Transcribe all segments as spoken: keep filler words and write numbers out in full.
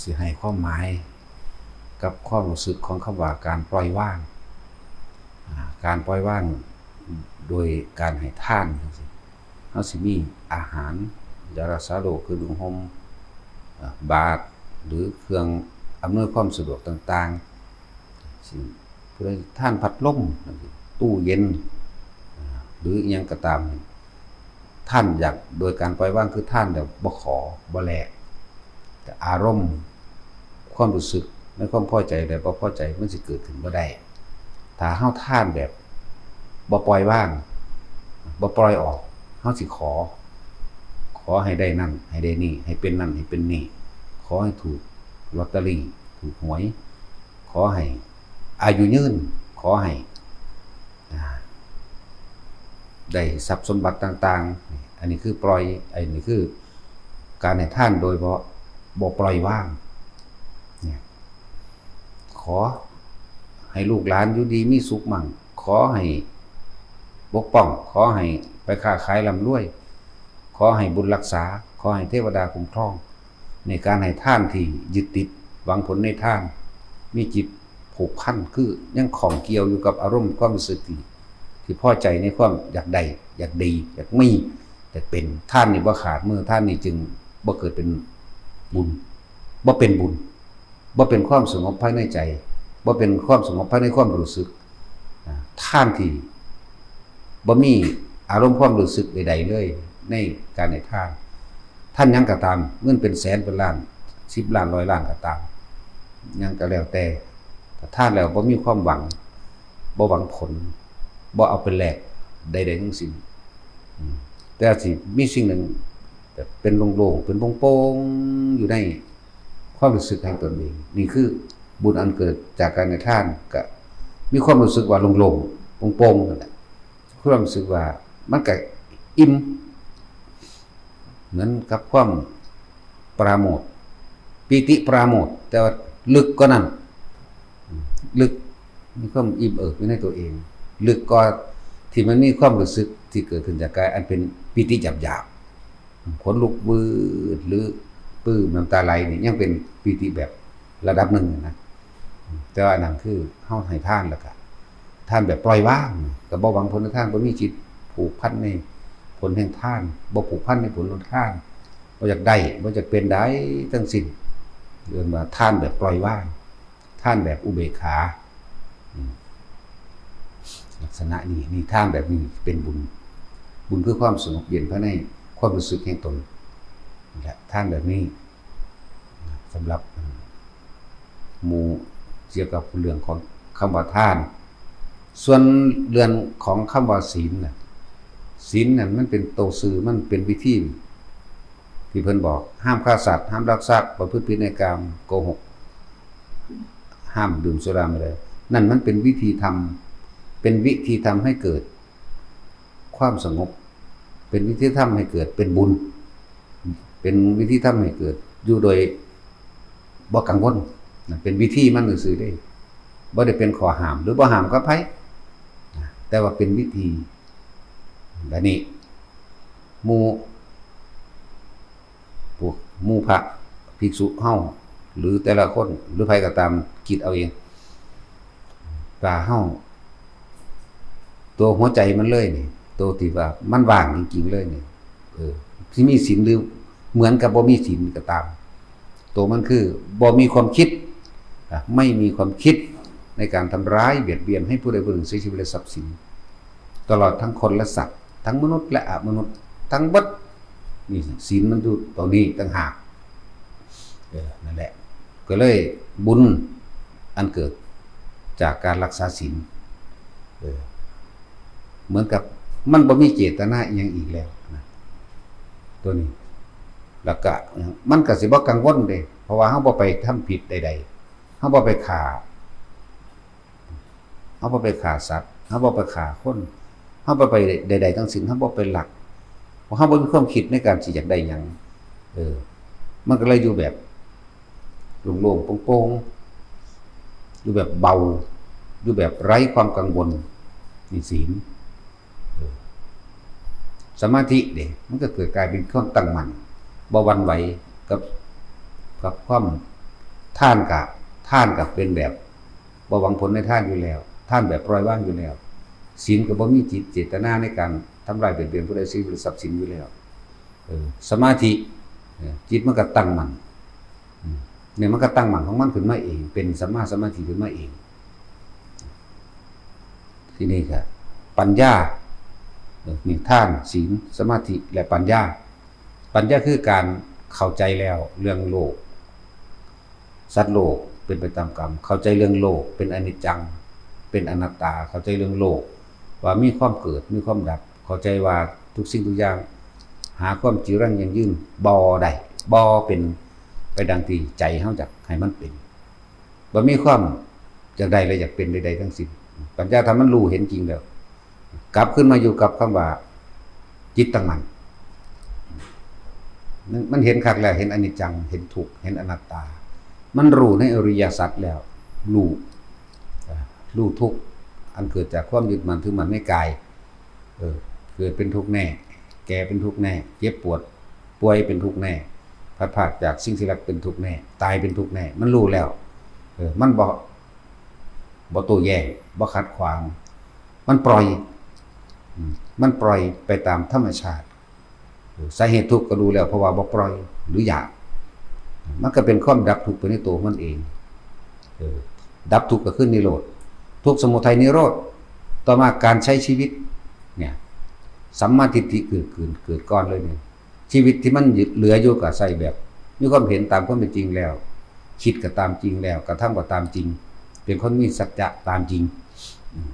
สิให้ความหมายกับความรู้สึกของคำว่าการปล่อยวาง อ่า การปล่อยวางโดยการให้ทานจังซี้ เฮาสิมีอาหาร ยารักษาโรค เครื่องนุ่งห่ม อ่า บาตร หรือเครื่องอำนวยความสะดวกต่างๆ ซึ่งผู้ใดทานพัดลมจังซี้ ตู้เย็น อ่า หรืออิหยังก็ตาม ทานอยากโดยการปล่อยวางคือทานแบบบ่ขอบ่แลก แต่อารมณ์ความรู้สึกในความพอใจและบ่พอใจมันสิเกิดขึ้นบ่ได้ ถ้าเฮาทานแบบบ่ปล่อยวาง บ่ปล่อยออก เฮาสิขอ ขอให้ได้นั่น ให้ได้นี่ ให้เป็นนั่น ให้เป็นนี่ ขอให้ถูกลอตเตอรี่ ถูกหวย ขอให้อายุยืน ขอให้ อ่า ได้ทรัพย์สมบัติต่างๆ อันนี้คือปล่อย อันนี้คือการให้ทานโดยบ่ บ่ปล่อยวาง เนี่ย ขอให้ลูกหลานอยู่ดีมีสุขมั่ง ขอให้ปกป้อง ขอให้ไปค้าขายร่ำรวย ขอให้บุญรักษา ขอให้เทวดาคุ้มครอง ในการให้ทานที่ยึดติดหวังผลในทาน มีจิตผูกพัน คือยังข้องเกี่ยวอยู่กับอารมณ์ความรู้สึกที่ ที่พอใจในความอยากได้ อยากดี อยากมี อยากเป็น ทานนี่บ่ขาดมือ ทานนี่จึงบ่เกิดเป็นบุญ บ่เป็นบุญ บ่เป็นความสงบภายในใจ บ่เป็นความสงบภายในความรู้สึก อ่า ทานที่บ่มีอารมณ์ความรู้สึกใดๆเลยในการให้ทาน ทานหยังก็ตาม เงินเป็นแสนเป็นล้าน สิบล้าน ร้อยล้านก็ตาม หยังก็แล้วแต่ ถ้าทานแล้วบ่มีความหวัง บ่หวังผล บ่เอาไปแลกใดๆทั้งสิ้น อืม แต่สิมีสิ่งหนึ่งแบบเป็นโล่งๆ เป็นโป่งๆ อยู่ในความรู้สึกแห่งตนเอง นี่คือบุญอันเกิดจากการให้ทาน ก็มีความรู้สึกว่าโล่งๆ โป่งๆ นั่นแหละ ความรู้สึกว่ามันก็อิ่ม เหมือนกับความปราโมทย์ ปีติปราโมทย์ แต่ว่าลึกกว่านั้น ลึก มีความอิ่มเอิบอยู่ในตัวเอง ลึกกว่าที่มันมีความรู้สึกที่เกิดขึ้นจากกายอันเป็นปีติหยาบๆ ขนลุกวืด หรือปลื้มน้ำตาไหลนี่ยังเป็นปีติแบบระดับหนึ่งนะ แต่ว่าอันนั้นคือเฮาให้ทานแล้วก็ ทานแบบปล่อยวาง ก็บ่หวังผลในทาน บ่มีจิตผูกพันในผลแห่งทาน บ่ผูกพันในผลของทาน บ่อยากได้ บ่อยากเป็นใดทั้งสิ้น เรียกว่าทานแบบปล่อยวาง ทานแบบอุเบกขา อืม ลักษณะนี้ นี่ทานแบบนี้เป็นบุญ บุญคือความสงบเย็นภายในความรู้สึกแห่งตน นี่แหละ ทานแบบนี้ สำหรับหมู่เกี่ยวกับเรื่องของคำว่าทาน ส่วนเรื่องของคำว่าศีลน่ะ ศีลนั่นมันเป็นโตซื่อ มันเป็นวิธี ที่เพิ่นบอก ห้ามฆ่าสัตว์ ห้ามลักทรัพย์ ประพฤติผิดในกาม โกหก ห้ามดื่มสุราเมรัย นั่นมันเป็นวิธีทำ เป็นวิธีทำให้เกิดความสงบ เป็นวิธีทำให้เกิดเป็นบุญ เป็นวิธีทำให้เกิดอยู่โดยบ่กังวล นะ เป็นวิธีมันซื่อๆเด้ บ่ได้เป็นข้อห้าม หรือบ่ห้ามกับไผ นะ แต่ว่าเป็นวิธี บัดนี้ หมู่ พวกหมู่พระภิกษุเฮา หรือแต่ละคน หรือไผก็ตาม คิดเอาเอง ว่าเฮา ตัวหัวใจมันเลยนี่ ตัวที่ว่ามันว่างจริงๆเลยนี่ เออ ที่มีศีลหรือเหมือนกับบ่มีศีลก็ตาม ตัวมันคือบ่มีความคิด อ่ะ ไม่มีความคิดในการทำร้ายเบียดเบียนให้ผู้ใดผู้หนึ่งเสียชีวิตและทรัพย์สิน ตลอดทั้งคนและสัตว์ ทั้งมนุษย์และอมนุษย์ ทั้งเบิด นี่ศีลมันอยู่ตรงนี้ต่างหาก เออ นั่นแหละ ก็เลยบุญอันเกิดจากการรักษาศีล เออ เหมือนกับมันบ่มีเจตนาอิหยังอีกแล้วนะ ตัวนี้ แล้วก็มันก็สิบ่กังวลเด้ เพราะว่าเฮาบ่ไปทำผิดใดๆ เฮาบ่ไปฆ่า เฮาบ่ไปฆ่าสัตว์ เฮาบ่ไปฆ่าคน เฮาบ่ไปใดๆทั้งสิ้น เฮาบ่ไปลัก เพราะเฮาบ่มีความคิดในการสิอยากได้หยัง เออ มันก็เลยอยู่แบบโล่งๆโปร่งๆ อยู่แบบเบา อยู่แบบไร้ความกังวล นี่ศีล เออ สมาธิเด้ มันก็เกิดกลายเป็นความตั้งมั่น บ่หวั่นไหวกับ กับความ ทานกะ ทานกะเป็นแบบบ่หวังผลในทานอยู่แล้ว ทานแบบปล่อยวางอยู่แล้ว ศีลก็บ่มีจิตเจตนาในการทำร้ายเบียดเบียนผู้ใด ศีลเป็นทรัพย์สินอยู่แล้ว เออ สมาธิ เออ จิตมันก็ตั้งมั่น อืม เนี่ยมันก็ตั้งมั่นของมันขึ้นมาเอง เป็นสัมมาสมาธิขึ้นมาเอง ทีนี้ก็ปัญญา เออ นี่ทาน ศีล สมาธิ และปัญญา ปัญญาคือการเข้าใจแล้วเรื่องโลก สัตว์โลกเป็นไปตามกรรม เข้าใจเรื่องโลกเป็นอนิจจัง เป็นอนัตตา เข้าใจเรื่องโลกว่ามีความเกิด มีความดับ เข้าใจว่าทุกสิ่งทุกอย่างหาความจีรังยั่งยืนบ่ได้ บ่เป็นไปดังที่ใจเฮาอยากให้มันเป็น บ่มีความอยากได้และอยากเป็นใดๆทั้งสิ้น ปัญญาถ้ามันรู้เห็นจริงแล้ว กลับขึ้นมาอยู่กับคำว่าจิตตั้งมั่น มัน มันเห็นคักแล้ว เห็นอนิจจัง เห็นทุกข์ เห็นอนัตตา มันรู้ในอริยสัจแล้ว รู้ เอ่อ รู้ทุกข์อันเกิดจากความยึดมั่นถือมั่นในกาย เออ เกิดเป็นทุกข์แน่ แก่เป็นทุกข์แน่ เจ็บปวด ป่วยเป็นทุกข์แน่ พลัดพรากจากสิ่งที่รักเป็นทุกข์แน่ ตายเป็นทุกข์แน่ มันรู้แล้ว เออ มันบ่ บ่โต้แย้ง บ่ขัดขวาง มันปล่อย อืม มันปล่อยไปตามธรรมชาติ เออ สาเหตุทุกข์ก็รู้แล้ว เพราะว่าบ่ปล่อย หรืออยาก มันก็เป็นความดับทุกข์ไปในตัวมันเอง เออ ดับทุกข์ก็คือนิโรธ ทุกข์สมุทัยนิโรธ ต่อมาการใช้ชีวิต เนี่ย สัมมาทิฏฐิเกิดขึ้น เกิดก่อนเลยเนี่ย ชีวิตที่มันเหลืออยู่ก็ใช้แบบ มีความเห็นตามความเป็นจริงแล้ว คิดก็ตามจริงแล้ว กระทำก็ตามจริง เป็นคนมีสัจจะตามจริง อืม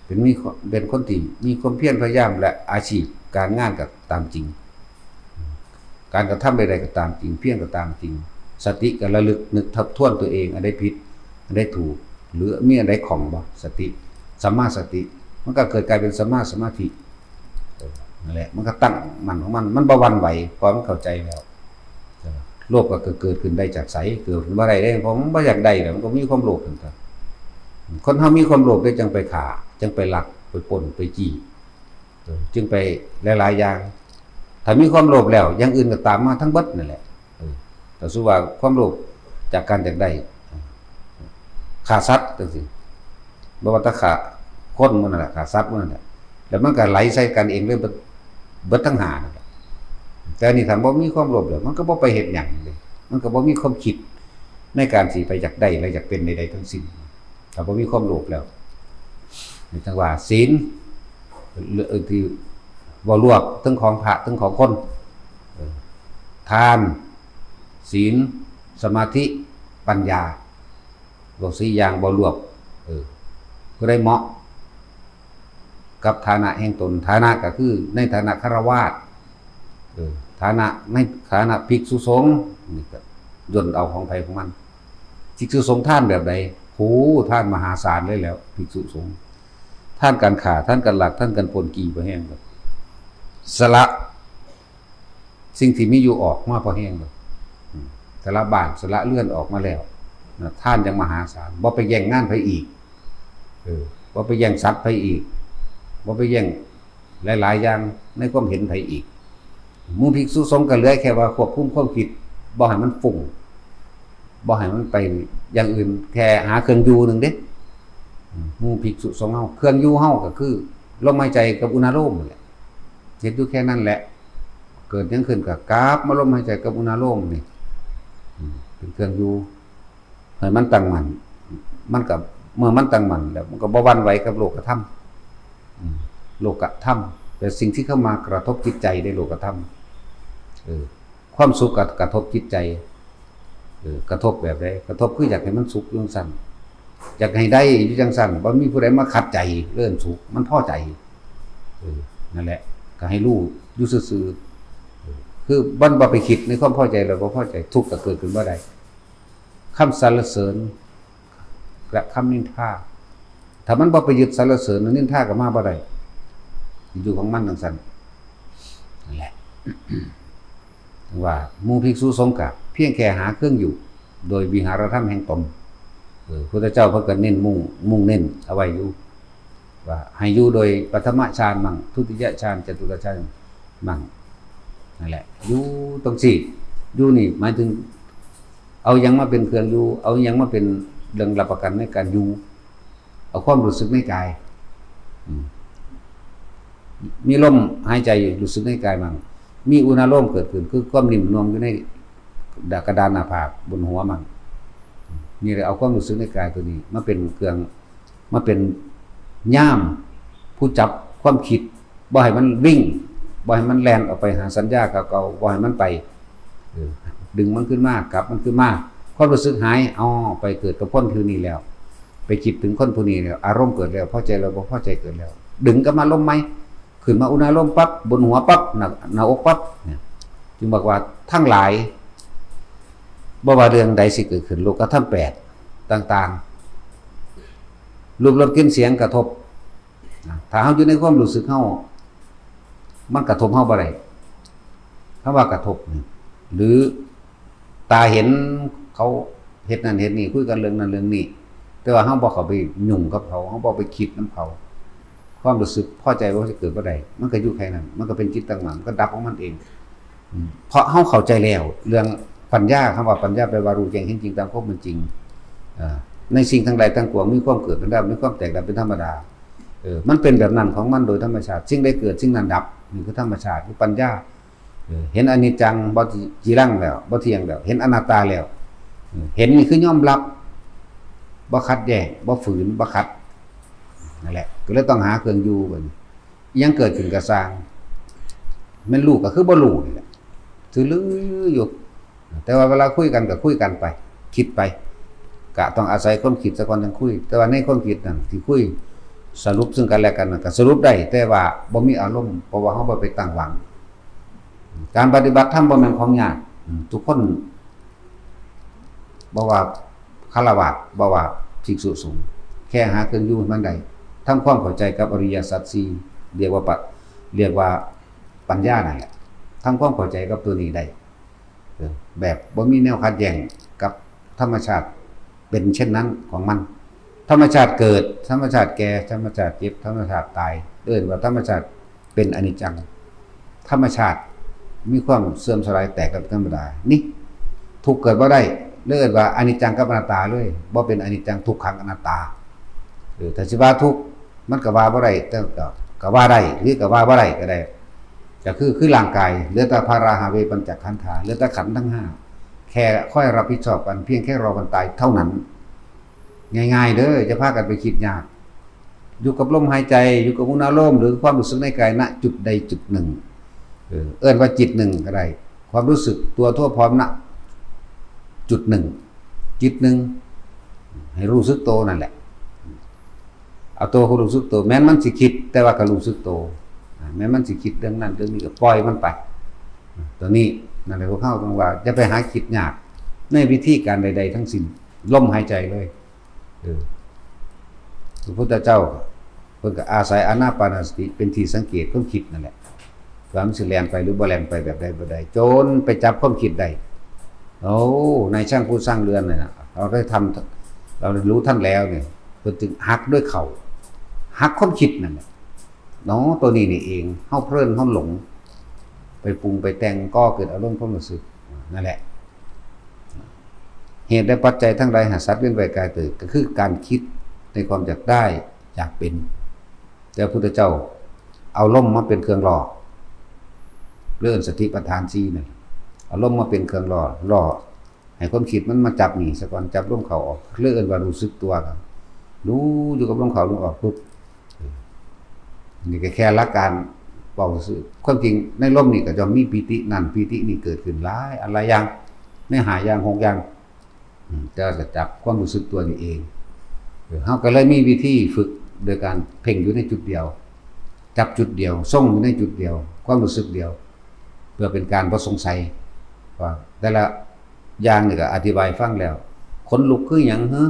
เป็นมี เป็นคนที่มีความเพียรพยายาม และอาชีพการงานก็ตามจริง การกระทำใดๆก็ตามจริง เพียรก็ตามจริง สติก็ระลึกนึกทบทวนตัวเอง อันใดผิด อันใดถูก หรือมีอันใดข้องบ่ สติ สัมมาสติ มันก็เกิดกลายเป็นสัมมาสมาธิ เออ นั่นแหละ มันก็ตั้งมั่นของมัน มันบ่หวั่นไหว เพราะมันเข้าใจแล้ว เออ โลภก็เกิดขึ้นได้จากไส เกิดขึ้นบ่ได้เด้ เพราะมันบ่อยากได้แล้ว มันก็มีความโลภขึ้นมา คนเฮามีความโลภได้จังไปฆ่า จังไปลัก ไปปล้น ไปจี้ เออ จึงไปหลายๆอย่าง ถ้ามีความโลภแล้ว อย่างอื่นก็ตามมาทั้งเบิดนั่นแหละ เออ แต่สมมุติว่าความโลภจากการอยากได้ ฆ่าสัตว์จังซี้ บ่ว่าแต่ฆ่าคนหมู่นั่นแหละ ฆ่าสัตว์หมู่นั่นแหละ แล้วมันก็ไหลใส่กันเองเลย เบิด เบิดทั้งห้านั่นแหละ แต่นี่ถ้าบ่มีความโลภแล้ว มันก็บ่ไปเฮ็ดหยังเลย มันก็บ่มีความคิดในการสิไปอยากได้และอยากเป็นใดๆทั้งสิ้น ถ้าบ่มีความโลภแล้ว นี่จั่งว่าศีล เรื่องที่เว้ารวบทั้งของพระทั้งของคน เออ ทาน ศีล สมาธิ ปัญญา เว้าสี่อย่างเว้ารวบ เออ ผู้ใดเหมาะกับฐานะแห่งตน ฐานะก็คือในฐานะฆราวาส เออ ฐานะในฐานะภิกษุสงฆ์ นี่ก็ย่นเอาของไผของมัน ภิกษุสงฆ์ทานแบบใด โห ทานมหาศาลเลยแหล้ว ภิกษุสงฆ์ ทานการฆ่า ทานการลัก ทานการปล้นจี้ พอแฮงแล้ว สละสิ่งที่มีอยู่ออกมาพอแฮงแล้ว อืม สละบ้าน สละเรือนออกมาแล้ว นะ ทานอย่างมหาศาล บ่ไปแย่งงานไผอีก เออ บ่ไปแย่งสัตว์ไผอีก บ่ไปแย่งหลายๆอย่างในความเห็นไผอีก หมู่ภิกษุสงฆ์ก็เหลือแค่ว่าควบคุมความคิด บ่ให้มันฟุ้ง บ่ให้มันไปอย่างอื่น แค่หาเครื่องอยู่หนึ่งเด้ อืม หมู่ภิกษุสงฆ์เฮา เครื่องอยู่เฮาก็คือลมหายใจกับอุณาโลมนั่นแหละ เฮ็ดอยู่แค่นั้นแหละ เกิดหยังขึ้นก็กลับมาลมหายใจกับอุณาโลมนี่ อืม เป็นเครื่องอยู่ ให้มันตั้งมั่น มันก็ เมื่อมันตั้งมั่นแล้ว มันก็บ่หวั่นไหวกับโลกธรรม อืม โลกธรรม แต่สิ่งที่เข้ามากระทบจิตใจในโลกธรรม เออ ความสุขก็กระทบจิตใจ เออ กระทบแบบใด กระทบคืออยากให้มันสุขอยู่จั่งซั้น อยากให้ได้อยู่จั่งซั้น บ่มีผู้ใดมาขัดใจ เรื่องสุข มันพอใจ เออ นั่นแหละ ก็ให้รู้อยู่ซื่อๆ เออ คือมันบ่ไปคิดในความพอใจแล้วบ่พอใจ ทุกข์ก็เกิดขึ้นบ่ได้ คำสรรเสริญ และคำนินทา ถ้ามันบ่ไปยึดสรรเสริญ นินทาก็มาบ่ได้ อยู่ของมันจั่งซั้น นั่นแหละ ว่าหมู่ภิกษุสงฆ์ก็เพียงแค่หาเครื่องอยู่ โดยวิหารธรรมแห่งตน เออ พุทธเจ้าเพิ่นก็เน้นมุ่ง มุ่งเน้นเอาไว้อยู่ ว่าให้อยู่โดยปฐมฌานมั่ง ทุติยฌาน จตุตถฌานมั่ง นั่นแหละ อยู่จั่งซี้ อยู่นี่หมายถึง เอาหยังมาเป็นเครื่องอยู่ เอาหยังมาเป็นเรื่องรับประกันในการอยู่ เอาความรู้สึกในกาย อืม มีลมหายใจรู้สึกในกายมั่ง มีอุณาโลมเกิดขึ้น คือความนิ่มนวลอยู่ในกระดานหน้าผากบนหัวมั่ง นี่เลยเอาความรู้สึกในกายตัวนี้มาเป็นเครื่อง มาเป็นย่ามผู้จับความคิด บ่ให้มันวิ่ง บ่ให้มันแล่นออกไปหาสัญญาเก่าๆ บ่ให้มันไป เออ ดึงมันขึ้นมา กลับมันขึ้นมา ความรู้สึกหาย เอาไปเกิดกับคนผู้นี้แล้ว ไปคิดถึงคนผู้นี้แล้ว อารมณ์เกิดแล้ว พอใจแล้ว บ่พอใจเกิดแล้ว ดึงกลับมาลมใหม่ ขึ้นมาอุณาโลมปั๊บ บนหัวปั๊บ หน้า หน้าอกปั๊บ เนี่ย จึงบอกว่าทั้งหลาย บ่ว่าเรื่องใดสิเกิดขึ้น โลกธรรมแปดต่างๆ รูปรสกลิ่นเสียงกระทบ นะ ถ้าเฮาอยู่ในความรู้สึกเฮา มันกระทบเฮาบ่ได้ คำว่ากระทบนี่ หรือตาเห็นเขาเฮ็ดนั่นเฮ็ดนี่ คุยกันเรื่องนั้นเรื่องนี้ แต่ว่าเฮาบ่เข้าไปยุ่งกับเขา เฮาบ่ไปคิดนำเขา ความรู้สึกพอใจบ่พอใจเกิดบ่ได้ มันก็อยู่แค่นั้น มันก็เป็นจิตตั้งมั่น มันก็ดับของมันเอง อืม เพราะเฮาเข้าใจแล้ว เรื่องปัญญา คำว่าปัญญาแปลว่ารู้แจ้งเห็นจริงตามความเป็นจริง อ่า ในสิ่งทั้งหลายทั้งปวงมีความเกิดเป็นธรรมดา มีความแตกดับเป็นธรรมดา เออ มันเป็นแบบนั้นของมันโดยธรรมชาติ สิ่งใดเกิดสิ่งนั้นดับ นี่คือธรรมชาติ คือปัญญา เออ เห็นอนิจจัง บ่จีรังแล้ว บ่เที่ยงแล้ว เห็นอนัตตาแล้ว เออ เห็นนี่คือยอมรับ บ่ขัดแย้ง บ่ฝืน บ่ขัด นั่นแหละ ก็เลยต้องหาเครื่องอยู่บัดนี้ อิหยังเกิดขึ้นก็ซ่าง แม่นรู้ก็คือบ่รู้นี่แหละ ซื่อลืออยู่ แต่ว่าเวลาคุยกันก็คุยกันไป คิดไป ก็ต้องอาศัยความคิดซะก่อนจั่งคุย แต่ว่าในความคิดนั่นที่คุย สรุปซึ่งกันและกันนั่นก็สรุปได้ แต่ว่าบ่มีอารมณ์ เพราะว่าเฮาบ่ไปตั้งหวัง การปฏิบัติธรรมบ่แม่นของยาก อืม ทุกคน บ่ว่าฆราวาส บ่ว่าภิกษุสงฆ์ แค่หาเครื่องอยู่ให้มันได้ ทำความเข้าใจกับอริยสัจสี่ เรียกว่าปะ เรียกว่าปัญญานั่นแหละ ทำความเข้าใจกับตัวนี้ได้ เออ แบบบ่มีแนวขัดแย้งกับธรรมชาติ เป็นเช่นนั้นของมัน ธรรมชาติเกิด ธรรมชาติแก่ ธรรมชาติเจ็บ ธรรมชาติตาย เอิ้นว่าธรรมชาติเป็นอนิจจัง ธรรมชาติมีความเสื่อมสลายแตกดับเป็นธรรมดา นี่ ทุกข์เกิดบ่ได้ เลยเอิ้นว่าอนิจจังกับอนัตตาเลย บ่เป็นอนิจจังทุกขังอนัตตา เออ ถ้าสิว่าทุกข์ มันก็ว่าบ่ได้ แต่ก็ ก็ว่าได้ หรือก็ว่าบ่ได้ก็ได้ ก็คือ คือร่างกาย เหลือแต่พาราหาเวปัญจขันธา เหลือแต่ขันธ์ทั้งห้า แค่คอยรับผิดชอบกัน เพียงแค่รอวันตายเท่านั้น ง่ายๆ เด้อ อย่าพากันไปคิดยาก อยู่กับลมหายใจ อยู่กับอุณาโลม หรือความรู้สึกในกาย ณ จุดใดจุดหนึ่ง เออ เอิ้นว่าจิตหนึ่งก็ได้ ความรู้สึกตัวทั่วพร้อม ณ จุดหนึ่ง จิตหนึ่ง ให้รู้สึกโตนั่นแหละ เอาตัวรู้สึกโต แม้นมันสิคิด แต่ว่าก็รู้สึกโต อ่า แม้นมันสิคิดเรื่องนั้นเรื่องนี้ก็ปล่อยมันไป ตัวนี้ นั่นแหละ พวกเขาต้องว่า อย่าไปหาคิดยาก ในวิธีการใดๆ ทั้งสิ้น ลมหายใจเลย เออ พระพุทธเจ้า เพิ่นก็อาศัยอานาปานสติเป็นที่สังเกตความคิดนั่นแหละ ว่ามันสิแล่นไปหรือบ่แล่นไปแบบใดบ่ใด จนไปจับความคิดได้ โอ้ นายช่างผู้ช่างเรือนเนี่ยนะ เราได้ทำ เราได้รู้ท่านแล้วเนี่ย เพิ่นจึงหักด้วยเข่า หักความคิดนั่นแหละ เนาะ ตัวนี้นี่เอง เฮาเพลิน เฮาหลง ไปปรุงไปแต่ง ก่อเกิดอารมณ์ความรู้สึก นั่นแหละ เหตุและปัจจัยทั้งหลายหาสัตว์เวียนว่ายกายเกิด ก็คือการคิดในความอยากได้ อยากเป็น แต่พระพุทธเจ้าเอาลมมาเป็นเครื่องล่อ เรื่องสติปัฏฐานสี่นั่น เอาลมมาเป็นเครื่องล่อ ล่อให้ความคิดมันมาจับนี่ซะก่อน จับลมเข้าออก เรื่องว่ารู้สึกตัวครับ รู้อยู่กับลมเข้าลมออกปุ๊บ นี่ก็แค่หลักการเบาซื่อ ความจริงในลมนี่ก็ย่อมมีปีตินั่น ปีตินี่เกิดขึ้นหลายอันหลายอย่าง ในห้าอย่างหกอย่าง อืม แต่ว่าก็จับความรู้สึกตัวนี่เอง เออ เฮาก็เลยมีวิธีฝึกโดยการเพ่งอยู่ในจุดเดียว จับจุดเดียว ทรงอยู่ในจุดเดียว ความรู้สึกเดียว เพื่อเป็นการบ่สงสัย ว่าแต่ละอย่างนี่ก็อธิบายฟังแล้ว ขนลุกคือหยังเหรอ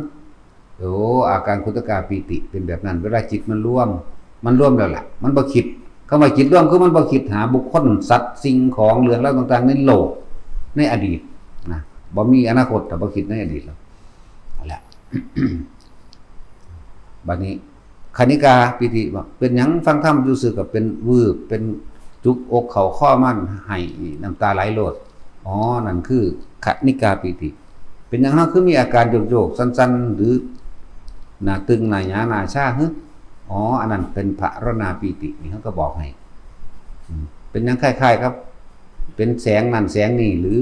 โอ้ อาการคุตกาปีติเป็นแบบนั้น เวลาจิตมันรวม มันรวมแล้วล่ะ มันบ่คิด คำว่าจิตรวมคือมันบ่คิดหาบุคคล สัตว์ สิ่งของ เรื่องราวต่างๆ ในโลก ในอดีตนะ บ่มีอนาคต แต่บ่คิดในอดีตแล้ว นั่นแหละ บัดนี้ คณิกาปีติ ว่าเป็นหยังฟังธรรมอยู่ซื่อก็เป็นวืบ เป็นจุกอกเข้าคอมัน ไห้น้ำตาไหลโลด อ๋อ นั่นคือคณิกาปีติ เป็นหยังเฮาคือมีอาการโยกๆ สั่นๆ หรือหน้าตึง หน้าหยา หน้าชา หึ อ๋อ อันนั้นเป็นพรหมปีติ นี่เฮาก็บอกให้ อืม เป็นหยังคล้ายๆ ครับ เป็นแสงนั่นแสงนี่ หรือ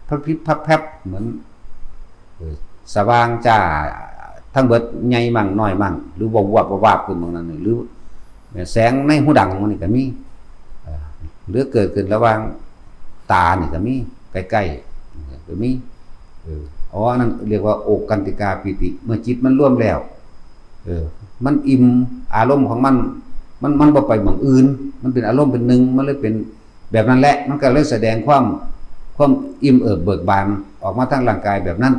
พับพิบพับแพบ เหมือน เออ สว่างจ้า ทั้งเบิด ใหญ่มั่งน้อยมั่ง หรือวับวับวับวับขึ้นบางนั้น หรือ แสงในหูดังมันนี่ก็มี เอ่อ หรือเกิดขึ้นระหว่างตานี่ก็มี ใกล้ๆ ก็มี เออ อ๋อ อันนั้นเรียกว่าโอกันติกาปีติ เมื่อจิตมันรวมแล้ว เออ มันอิ่ม อารมณ์ของมัน มัน มันบ่ไปหม่องอื่น มันเป็นอารมณ์เป็นหนึ่ง มันเลยเป็นแบบนั้นแหละ มันก็เลยแสดงความ ความอิ่มเอิบเบิกบานออกมาทางร่างกายแบบนั้น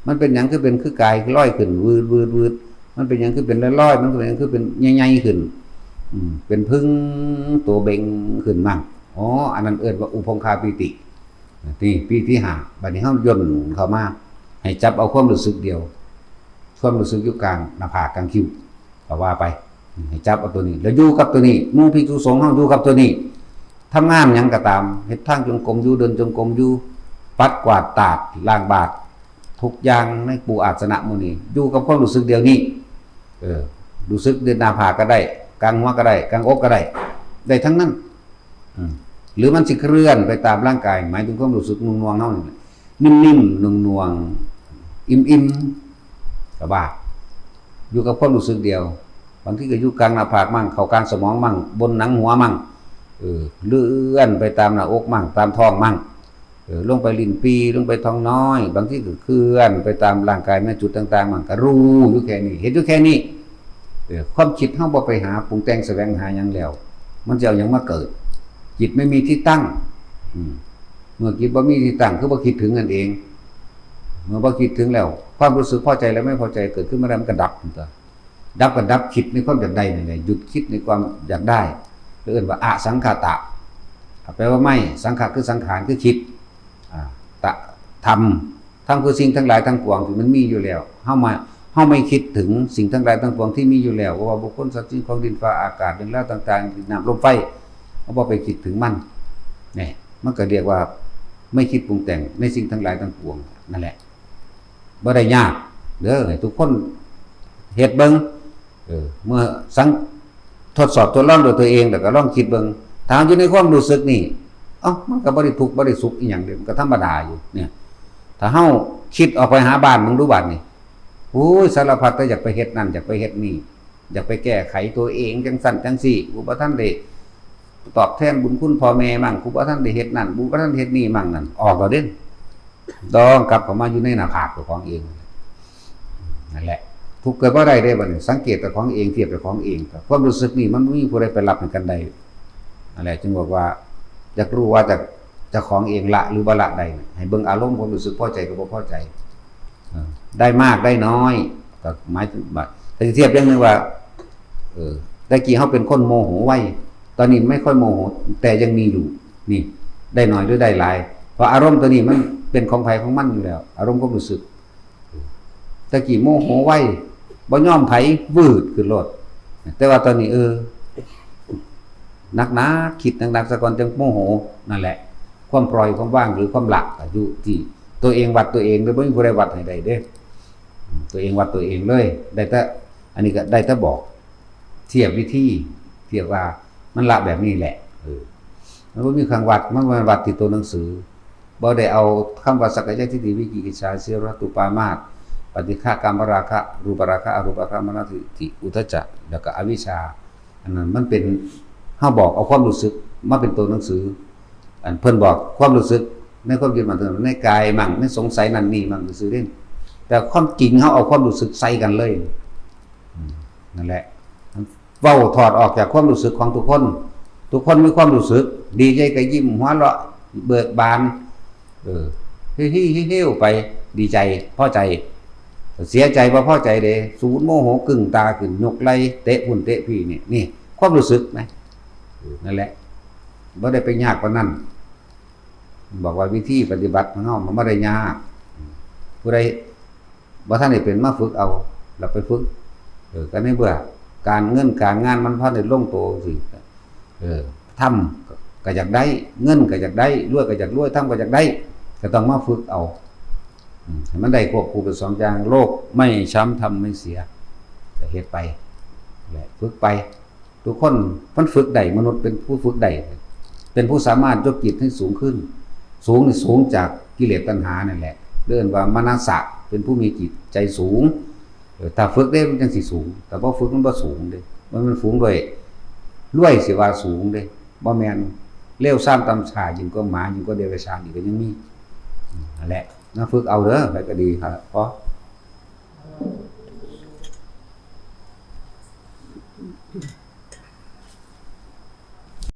มันเป็นหยังคือเป็นคือกายลอยขึ้นวืดวืดวืด มันเป็นหยังคือเป็นลอยๆ มันเป็นหยังคือเป็นใหญ่ๆ ขึ้น อืม เป็นผึ้งตัวเบ่งขึ้นมั่ง อ๋อ อันนั้นเอิ้นว่าอุพงคาปีติ นี่ปีที่ห้า บัดนี้เฮาย่นเข้ามา ให้จับเอาความรู้สึกเดียว ความรู้สึกอยู่กลางหน้าผากกลางคิ้ว ก็ว่าไป ให้จับเอาตัวนี้ แล้วอยู่กับตัวนี้ หมู่ภิกษุสงฆ์เฮาอยู่กับตัวนี้ ทำงานหยังก็ตาม เฮ็ดทางจงกรมอยู่ เดินจงกรมอยู่ ปัดกวาดตาด ล้างบาตร ทุกอย่างในปูอาสนะหมู่นี้ อยู่กับความรู้สึกเดียวนี้ เออ รู้สึกเดือนหน้าผากก็ได้ กลางหัวก็ได้ กลางอกก็ได้ ได้ทั้งนั้น อืม หรือมันสิเคลื่อนไปตามร่างกาย หมายถึงความรู้สึกหน่วงๆ เฮานี่แหละ นิ่มๆ หน่วงๆ อิ่มๆ ก็ว่า อยู่กับความรู้สึกเดียว บางทีก็อยู่กลางหน้าผากมั่ง เข้ากลางสมองมั่ง บนหนังหัวมั่ง เออ เลื่อนไปตามหน้าอกมั่ง ตามท้องมั่ง เออ ลงไปลิ้นปี่ ลงไปท้องน้อย บางทีก็เคลื่อนไปตามร่างกายในจุดต่างๆ มั่ง ก็รู้อยู่แค่นี้ เห็นอยู่แค่นี้ เออ ความคิดเฮาบ่ไปหาปรุงแต่งแสวงหาหยังแล้ว มันจะเอาหยังมาเกิด จิตไม่มีที่ตั้ง อืม เมื่อจิตบ่มีที่ตั้ง คือบ่คิดถึงนั่นเอง เมื่อบ่คิดถึงแล้ว ความรู้สึกพอใจและไม่พอใจเกิดขึ้นมาแล้ว มันก็ดับ ดับก็ดับ คิดในความอยากได้นี่แหละ หยุดคิดในความอยากได้ เรียกว่าอสังขตะ แปลว่าไม่ สังขะคือสังขาร คือคิด อ่า ตะ ธรรม ธรรมคือสิ่งทั้งหลายทั้งปวงที่มันมีอยู่แล้ว เฮามา เฮาไม่คิดถึงสิ่งทั้งหลายทั้งปวงที่มีอยู่แล้ว เพราะว่าบุคคล สัตว์ สิ่งของ ดินฟ้าอากาศ เรื่องราวต่างๆ ดินน้ำลมไฟ เฮาบ่ไปคิดถึงมัน เนี่ย มันก็เรียกว่าไม่คิดปรุงแต่งในสิ่งทั้งหลายทั้งปวง นั่นแหละ บ่ได้ยากเด้อ ให้ทุกคนเฮ็ดเบิ่ง เออ เมื่อสัง ทดสอบทดลองด้วยตัวเอง แล้วก็ลองคิดเบิ่ง ถ้าอยู่ในความรู้สึกนี่ เอ้า มันก็บ่ได้ทุกข์บ่ได้สุขอีหยังเด้ มันก็ธรรมดาอยู่ เนี่ย ถ้าเฮาคิดออกไปหาบ้านเบิ่งดูบัดนี้ โอ้ย สารพัดแต่อยากไปเฮ็ดนั่น อยากไปเฮ็ดนี่ อยากไปแก้ไขตัวเองจังซั่นจังซี่ กูบ่ทันได้ตอบแทนบุญคุณพ่อแม่มั่ง กูบ่ทันได้เฮ็ดนั่น กูบ่ทันเฮ็ดนี่มั่งนั่น ออกแล้วเด้ ต้องกลับเข้ามาอยู่ในหน้าผากเจ้าของเอง นั่นแหละ ทุกข์เกิดบ่ได้เด้บัดนี้ สังเกตเจ้าของเอง เทียบเจ้าของเอง ความรู้สึกนี่มันบ่มีผู้ใดไปรับให้กันได้ นั่นแหละ จึงบอกว่า อยากรู้ว่าจะ เจ้าของเองละหรือบ่ละได้ ให้เบิ่งอารมณ์ความรู้สึกพอใจกับบ่พอใจ เออ ได้มากได้น้อย ก็หมายถึงว่า ถ้าจะเทียบอย่างหนึ่งว่า เออ แต่กี้เฮาเป็นคนโมโหไว ตอนนี้ไม่ค่อยโมโห แต่ยังมีอยู่ นี่ ได้น้อยหรือได้หลาย เพราะอารมณ์ตัวนี้มันเป็นของไผของมันอยู่แล้ว อารมณ์ความรู้สึก แต่กี้โมโหไว บ่ยอมไผ วืดขึ้นโลด แต่ว่าตอนนี้ เออ หนักๆ คิดหนักๆ ซะก่อนจังโมโห นั่นแหละ ความปล่อย ความวาง หรือความละ ก็อยู่ที่ตัวเองวัดตัวเองเด้อ บ่มีผู้ใดวัดให้ได้เด้ ตัวเองวัดตัวเองเลย ได้แต่ อันนี้ก็ได้แต่บอก เทียบวิธี เทียบว่ามันละแบบนี้แหละ เออ มันบ่มีเครื่องวัด มันบ่แม่นวัดที่ตัวหนังสือ บ่ได้เอาคำว่าสักกายทิฏฐิ วิจิกิจฉา สีลัพพตปรามาส ปฏิฆะ กามราคะ รูปราคะ อรูปราคะ มานะทิฏฐิ อุทธัจจะ แล้วก็อวิชชา อันนั้นมันเป็น เฮาบอกเอาความรู้สึกมาเป็นตัวหนังสือ อันเพิ่นบอกความรู้สึกในความยึดมั่นถือมั่นในกายมั่ง ในสงสัยนั่นนี่มั่งซื่อๆเด้ แต่ความจริงเฮาเอาความรู้สึกใส่กันเลย อืม นั่นแหละ เว้าถอดออกจากความรู้สึกของทุกคน ทุกคนมีความรู้สึก ดีใจก็ยิ้มหัวเราะเบิกบาน เออ เฮ้ยๆๆๆ ไป ดีใจ พอใจ เสียใจบ่พอใจเด้ สูนโมโหกึ่งตาขึ้น ยกไหล่เตะพุ่นเตะพี้ นี่ นี่ ความรู้สึกนะ เออ นั่นแหละ บ่ได้ไปยากปานนั้น บอกว่าวิธีปฏิบัติของเฮามันบ่ได้ยาก ผู้ใดบ่ทันได้เป็นมาฝึกเอา แล้วไปฝึก เออ ก็ในเมื่อการเงินการงานมันพันได้ลงตัวสิ เออ ธรรมก็อยากได้ เงินก็อยากได้ รวยก็อยากรวย ธรรมก็อยากได้ ก็ต้องมาฝึกเอา อืม ให้มันได้ควบคู่เป็นสองอย่าง โลกไม่ช้ำธรรมไม่เสีย ก็เฮ็ดไป แหละ ฝึกไป ทุกคนมันฝึกได้ มนุษย์เป็นผู้ฝึกได้ เป็นผู้สามารถยกจิตให้สูงขึ้น สูงนี่สูงจากกิเลสตัณหานั่นแหละ เรียกว่ามานะสะ เป็นผู้มีจิตใจสูง เออ ถ้าฝึกได้มันจังสิสูง แต่บ่ฝึกมันบ่สูงเด้ มัน มันสูงด้วย รวยสิว่าสูงเด้ บ่แม่น เลวทรามต่ำช้ายิ่งกว่าหมา ยิ่งกว่าเดรัจฉานอีกก็ยังมี อืม นั่นแหละ มาฝึกเอาเด้อ ไปก็ดีครับ พอ